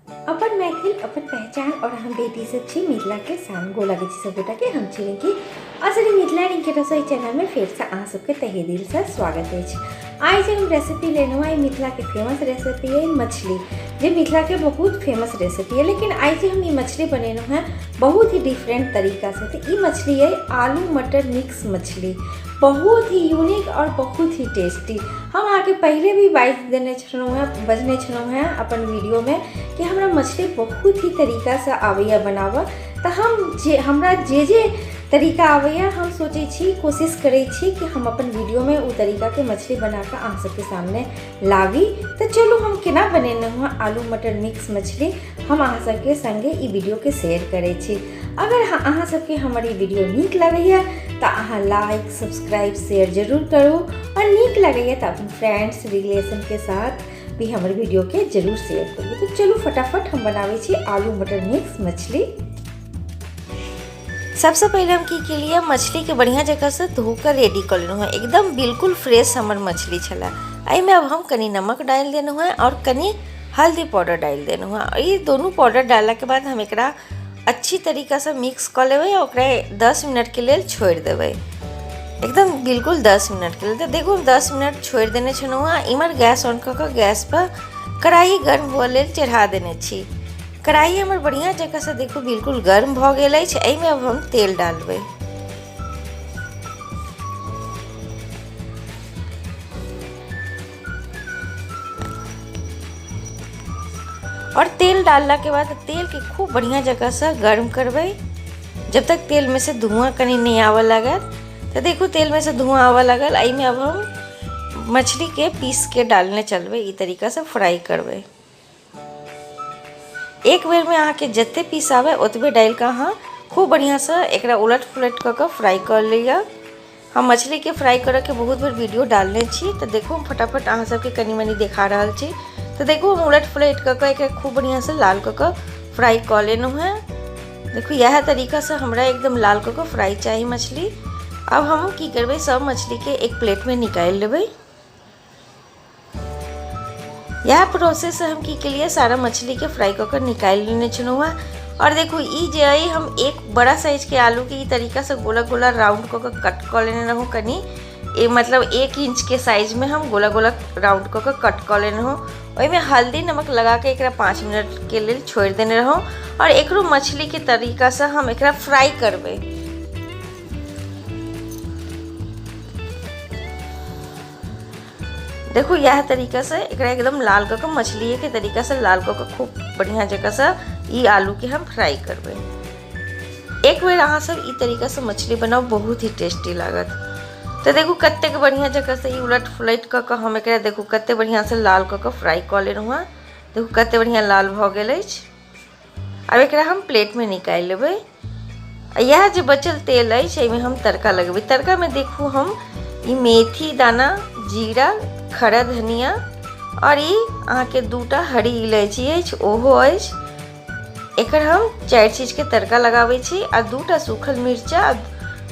अपन मैथिल अपन पहचान और हम बेटी सब छी मिथिला के शान। गोर लगै छी सब गोटा के। हम छी रिंकी और सर मिथिला रिंकी रसोई चैनल में फिर से अहाँ सबके तहे दिल से स्वागत अछि। आइ जे हम रेसिपी लेलहुँ आइ मिथिला के फेमस रेसिपी है मछली, जे मिथिला के बहुत फेमस रेसिपी है। लेकिन आइ जे हम ई मछली बनेलहुँ हैं बहुत ही डिफरेंट तरीका से। तो ई मछली है आलू मटर मिक्स मछली, बहुत ही यूनिक और बहुत ही टेस्टी। हम अहाँके पहले भी बाजि देने छलहुँ हेँ, बजने छलहुँ हेँ अपन वीडियोमे कि हमरा मछली बहुत ही तरीकासँ आबैए बनाबऽ। तऽ हम जे हमरा जे जे तरीका आबैए हम सोचै छी, कोशिश करै छी कि हम अपन वीडियोमे ओ तरीकाके मछली बनाकऽ अहाँ सबके सामने लाबी। तऽ चलू हम केना बनेलहुँ हेँ आलू मटर मिक्स मछली, हम अहाँ सबके सङ्गे ई वीडियोके शेयर करै छी। अगर अहाँ सबके हमर ई वीडियो नीक लगैए तऽ अहाँ लाइक सब्सक्राइब शेयर जरूर करू और नीक लगैए तऽ अपन फ्रेंड्स रिलेशनके साथ भी हमर वीडियोके जरूर शेयर करू। तऽ चलू फटाफट हम बनाबै छी आलू मटर मिक्स मछली। सबसे पहले हम की केलिए, मछलीके बढ़िया जगह से धोकर रेडी कऽ लेलहुँ हेँ। एकदम बिल्कुल फ्रेश हमर मछली छलै। एहिमे अब हम कनि नमक डालि देलहुँ हेँ और कनि हल्दी पाउडर डालि देलहुँ हेँ। ई दुनू पाउडर डाललाके बाद हम एकरा अच्छी तरीकासँ मिक्स कऽ लेबै आ ओकरा 10 मिनटके लेल छोड़ि देबै, एकदम बिल्कुल 10 मिनटके लेल। तऽ देखू 10 मिनट छोड़ि देने छलहुँ हेँ। इम्हर गैस ऑन कऽ कऽ गैसपर कढ़ाइ गर्म हुअ लेल चढ़ा देने छी। कढ़ाइ हमर बढ़िआँ जकाँसँ देखू बिल्कुल गर्म भऽ गेल अछि। एहिमे अब हम तेल डालबै। और तेल डालला के बाद तेल के खूब बढ़िया जगह से गर्म करबै जब तक तेल में से धुआं कनी नहीं आवे लागत। तो देखू तेल में से धुआं आवे लागल। एहिमे अब हम मछली के पीस के डालने चलबै, ई तरीका से फ्राई करबै। एक बेर में अहाँके जते पीस आवे ओतबे डालि कऽ अहाँ खूब बढ़िया से एकरा उलट पुलट कऽ कऽ फ्राई कऽ लिअ। हम मछलीके फ्राई करऽके बहुत बेर वीडियो डालने छी, तऽ देखू हम फटाफट अहाँ सबके कनि मनि देखा रहल छी। तऽ देखू हम उलट पुलट कऽ कऽ एकरा खूब बढ़िआँसँ लाल कऽ कऽ फ्राई कऽ लेलहुँ हेँ। देखू इएह तरीकासँ हमरा एकदम लाल कऽ कऽ फ्राई चाही मछली। आब हम की करबै, सब मछलीके एक प्लेटमे निकालि लेबै। इएह प्रोसेस हम की केलिए, सारा मछलीके फ्राई कऽ कऽ निकालि लेने छलहुँ हेँ। और देखू ई जे अइ हम एक बड़ा साइजके आलूके ई तरीकासँ गोला गोला राउंड कऽ कऽ कट कऽ लेने रहूँ कनि, मतलब 1 इंचके साइजमे हम गोला गोला राउंड कऽ कऽ कट कऽ लेने रहूँ। ओहिमे हल्दी नमक लगाके एकरा 5 मिनटके लेल छोड़ि देने रहूँ और एकरो मछलीके तरीकासँ हम एकरा फ्राई करबै। देखू इएह तरीकासँ एकरा एकदम लाल कऽ कऽ मछलिएके तरीकासँ लाल कऽ कऽ खूब बढ़िआँ जकाँसँ ई आलूके हम फ्राई करबै। एक बेर अहाँ सब ई तरीकासँ मछली बनाउ, बहुत ही टेस्टी लागत। तऽ देखू कतेक बढ़िआँ जकाँसँ ई उलट पुलटि कऽ कऽ हम एकरा देखू कतेक बढ़िआँसँ लाल कऽ कऽ फ्राई कऽ लेलहुँ हँ। देखू कतेक बढ़िआँ लाल भऽ गेल अछि। आब एकरा हम प्लेटमे निकालि लेबै। इएह जे बचल तेल अछि एहिमे हम तड़का लगेबै। तड़कामे देखू हम ई मेथी दाना, जीरा, खड़ा धनिया और ई अहाँके 2टा हरी इलायची अछि ओहो अछि। एकर हम 4 चीजके तड़का लगाबै छी आ 2टा सूखल मिर्चा आ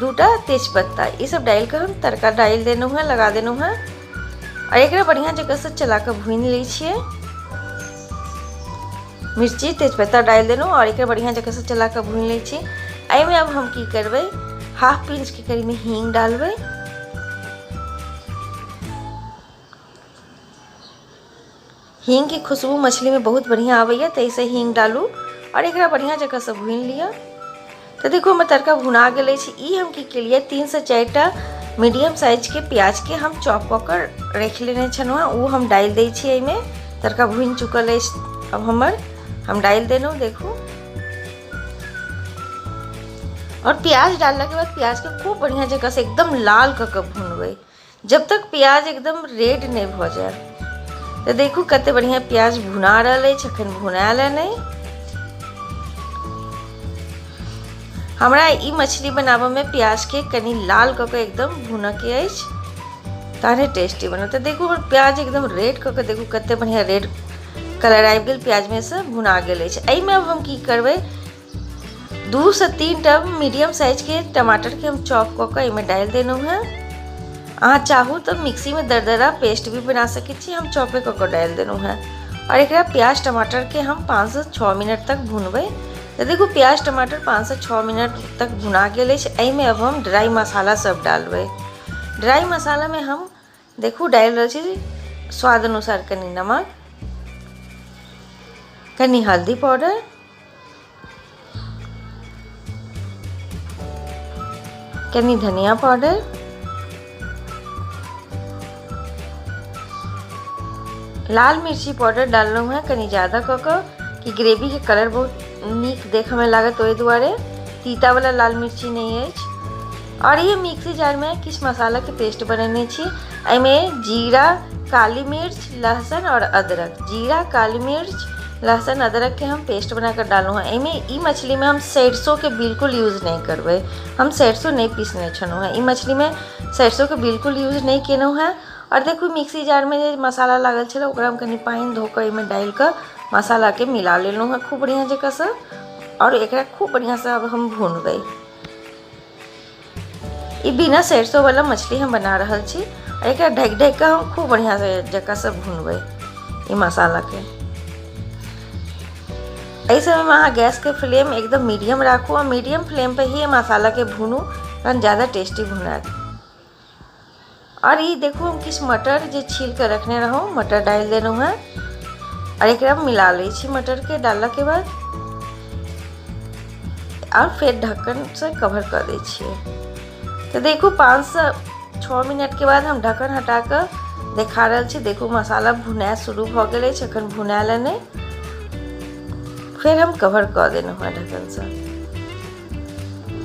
2टा तेजपत्ता ई सब डालि कऽ हम तड़का डालि देलहुँ हेँ, लगा देलहुँ हेँ। और एकरा बढ़िआँ जकाँसँ चला कऽ भूनि लै छियै। मिर्ची तेजपत्ता डालि देलहुँ और एकरा बढ़िआँ जकाँसँ चला कऽ भूनि लै छी। एहिमे आब हम की करबै, हाफ पिंचके करीबमे हींग डालबै। हींगके खुशबू मछलीमे बहुत बढ़िआँ आबैए, ताहिसँ हींग डालू और एकरा बढ़िआँ जकाँसँ भूनि लिअ। तऽ देखू हमर तड़का भुना गेल अछि। ई हम की केलियै, 3 से 4टा मीडियम साइजके प्याजके हम चॉप कऽ कऽ राखि लेने छलहुँ हेँ, ओ हम डालि दै छी एहिमे। तड़का भुनि चुकल अछि अब हमर, हम डालि देलहुँ। देखू और प्याज डाललाके बाद प्याजके खूब बढ़िआँ जकाँसँ एकदम लाल कऽ कऽ भुनबै जब तक प्याज एकदम रेड नहि भऽ जाय। तऽ देखू कते बढ़िआँ प्याज भुना रहल अछि, अखन भुनायल नहि। हमरा ई मछली बनाबऽमे प्याजके कनि लाल कऽ कऽ एकदम भुनऽके अछि, तहने टेस्टी बनत। तऽ देखू हमर प्याज एकदम रेड कऽ कऽ देखू कते बढ़िआँ रेड कलर आबि गेल, प्याजमे सँ भुना गेल अछि। एहिमे अब हम की करबै, 2 से 3टा मीडियम साइजके टमाटरके हम चॉप कऽ कऽ एहिमे डालि देलहुँ हेँ। अहाँ चाहू तऽ मिक्सीमे दरदरा पेस्ट भी बना सकै छी, हम चॉपे कऽ कऽ डालि देलहुँ हेँ। और एकरा प्याज टमाटर के हम 5 से 6 मिनट तक भुनबै। तो देखू प्याज टमाटर 5 से 6 मिनट तक भुना गेल अछि। एहिमे अब हम ड्राई मसाला सब डालबै। ड्राई मसाला में हम देखू डालि रहल छी स्वाद अनुसार कनी नमक, कनी हल्दी पाउडर, कनी धनिया पाउडर, लाल मिर्ची पाउडर डाललहुँ हेँ कनी ज़्यादा कऽ कऽ कि ग्रेवी के कलर बहुत नीक देखऽमे लागत, ओहि दुआरे तीता वाला लाल मिर्ची नहीं अछि। और ये मिक्सी जार में किछु मसाला के पेस्ट बनेने छी। एहिमे जीरा, काली मिर्च, लहसुन और अदरक, जीरा, काली मिर्च, लहसुन, अदरक के हम पेस्ट बनाकर डाललहुँ हेँ। एहिमे ई मछली में हम सरसों के बिल्कुल यूज़ नहीं करबै, हम सरसों नहीं पीसने छलहुँ हेँ। ई मछली में सरसों के बिल्कुल यूज़ नहीं केलहुँ हेँ। और देखू मिक्सी जार में जे मसाला लागल छलै ओकरा हम कनि पानि धो कऽ एहिमे डालि कऽ मसाला के मिला लेलहुँ हेँ खूब बढ़िआँ जकाँसँ। और एकरा खूब बढ़िआँसँ अब हम भुनबै। ई बिना सरसों वाला मछली हम बना रहल छी और एकरा ढकि ढकि कऽ हम खूब बढ़िआँ जकाँसँ भुनबै ई मसाला के। एहि समयमे अहाँ गैसके फ्लेम एकदम मीडियम राखू और मीडियम फ्लेम पर ही मसाला के भुनू, तहन ज़्यादा टेस्टी भुनायत। और ई देखू हम किछु मटर जे छील कऽ रखने रहौं मटर डालि देलहुँ हेँ और एकरा मिला लै छी मटर के डालला के बाद। और फेर ढक्कन से कवर कऽ दै छियै। तो देखू 5 से 6 मिनट के बाद हम ढक्कन हटा कऽ देखा रहल छी। देखू मसाला भुनाय शुरू भऽ गेल अछि, अखन भुनायल नहि। फेर हम कवर कऽ देलहुँ हेँ ढक्कन से।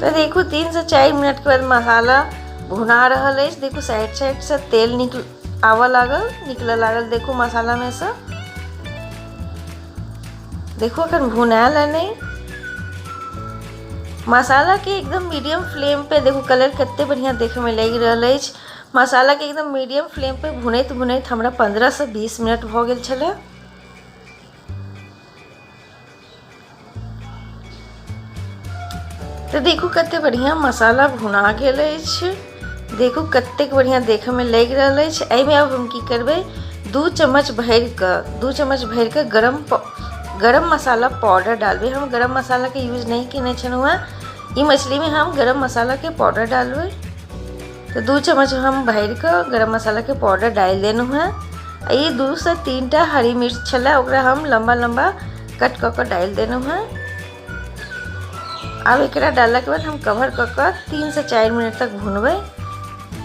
तो देखू 3 से 4 मिनट के बाद मसाला भुना रहल अछि। देखू साइड साइड से तेल आबऽ लागल, निकलऽ लागल देखू मसाला में से। देखू अखन भुनायल नहि मसाला के एकदम मीडियम फ्लेम पे। देखू कलर कते बढ़िया देखे में लागि रहल अछि। मसाला के एकदम मीडियम फ्लेम पे भुनैत भुनैत हमरा 15 से 20 मिनट भऽ गेल छलै। तो देखू कते बढ़िया मसाला भुना गेल अछि। देखू कतेक बढ़िया देखे में लागि रहल अछि। एहिमे अब हम की करबै, 2 चम्मच भरि कऽ 2 चम्मच भरि कऽ गरम मसाला पाउडर डालबै। हम गरम मसाला के यूज नहीं केने छलहुँ हेँ। ई मछली में हम गरम मसाला के पाउडर डालबै। तो 2 चम्मच हम भरि कऽ गरम मसाला के पाउडर डालि देलहुँ हेँ। ई 2 से 3 टा हरी मिर्च छलै ओकरा हम लम्बा लम्बा कट कऽ कऽ डालि देलहुँ हेँ। आब एकरा डाललाके बाद हम कवर कऽ कऽ 3 से 4 मिनट तक भुनबै।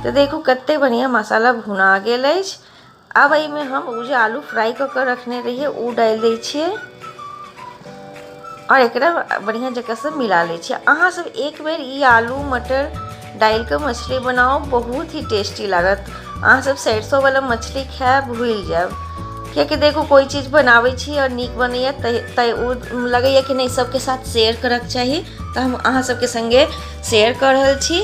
तो देखू कते बढ़िया मसाला भुना गेल अछि। आब एहिमे हम ओ जे आलू फ्राई कऽ कऽ रखने रहियै ओ डालि दै छियै और एकरा बढ़िया जकाँसँ मिला लै छियै। अहाँ सब एक बेर ई आलू मटर डालि कऽ मछली बनाउ, बहुत ही टेस्टी लागत। अहाँ सब सरसों वाला मछली खायब भूलि जायब, कियाकि देखू कोइ चीज बनाबै छी और नीक बनैया तऽ ओ लगैया कि नहि सबके साथ शेयर करऽके चाही, तऽ हम अहाँ सबके संगे शेयर कऽ रहल छी।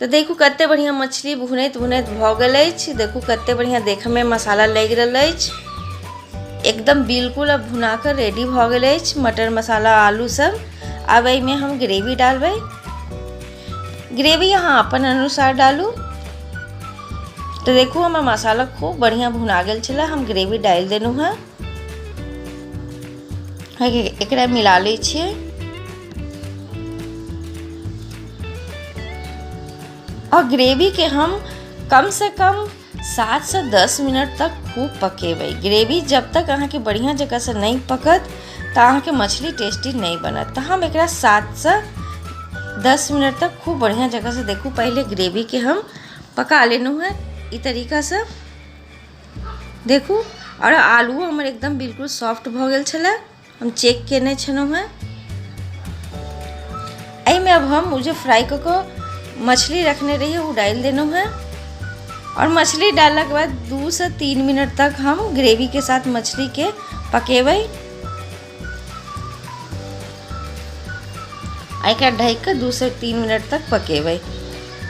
तो देखू कते बढ़िया मछली भुनैत भुनैत भऽ गेल अछि। देखू कते बढ़िया देखऽमे मसाला लागि रहल अछि, एकदम बिल्कुल अब भुना कऽ रेडी भऽ गेल अछि मटर मसाला आलू सब। आब एहिमे हम ग्रेवी डालबै। ग्रेवी अहाँ अपन अनुसार डालू। तो देखू हमर मसाला खूब बढ़िया भुना गेल छलै, हम ग्रेवी डालि देलहुँ हेँ। एकरा मिला लै छियै। और ग्रेवी के हम कम से कम 7 से 10 मिनट तक खूब पकेबै। ग्रेवी जब तक अहाँके बढ़िया जकाँसँ नहि पकत तऽ अहाँके मछली टेस्टी नहीं बनत। तऽ हम एकरा 7 से 10 मिनट तक खूब बढ़िया जकाँसँ देखू पहिले ग्रेवी के हम पका लेलहुँ हेँ ई तरीकासँ देखू। और आलू हमर एकदम बिल्कुल सॉफ्ट भऽ गेल छलै, हम चेक केने छलहुँ हेँ। एहिमे अब हम ओ जे फ्राई कऽ कऽ मछली रखने रहियै ओ डालि देलहुँ हेँ। और मछली डाललाके बाद 2 से 3 मिनट तक हम ग्रेवी के साथ मछली के पकेबै। एकरा ढकि कऽ 2 से 3 मिनट तक पकेबै।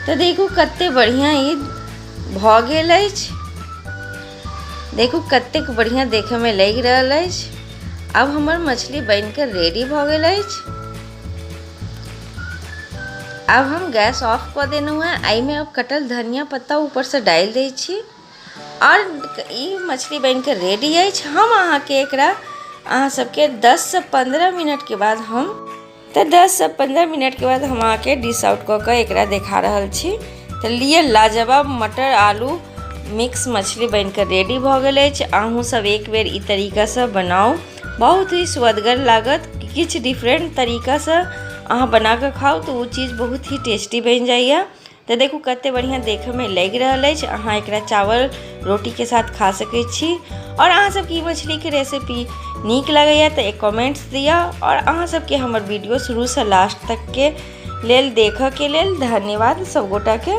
तऽ देखू कते बढ़िया ई भऽ गेल अछि। देखू कतेक बढ़िया देखऽमे लागि रहल अछि। अब हमर मछली बनिकऽ रेडी भऽ गेल अछि। अब हम गैस ऑफ कऽ देलहुँ हेँ। एहिमे अब कटल धनिया पत्ता ऊपरसँ डालि दै छी आओर ई मछली बनिके रेडी अछि। हम अहाँके एकरा अहाँ सबके 10 से 15 मिनटके बाद हम तऽ 10 से 15 मिनटके बाद हम अहाँके डिश आउट कऽ कऽ एकरा देखा रहल छी। तऽ लिअ, लाजवाब मटर आलू मिक्स मछली बनिकऽ रेडी भऽ गेल अछि। अहूँ सब एक बेर ई तरीकासँ बनाउ, बहुत ही सुअदगर लागत। किछु डिफरेंट तरीकासँ अहाँ बनाकऽ खाउ तऽ ओ चीज बहुत ही टेस्टी बनि जाइए। तऽ देखू, कते बढ़िआँ देखैमे लागि रहल अछि। अहाँ एकरा चावल रोटीके साथ खा सकै छी। आओर अहाँ सबके ई मछलीके रेसिपी नीक लगैए तऽ एक कमेंट्स दिअ। आओर अहाँ सबके हमर वीडियो शुरूसँ लास्ट तकके लेल देखऽके लेल धन्यवाद सब गोटाके।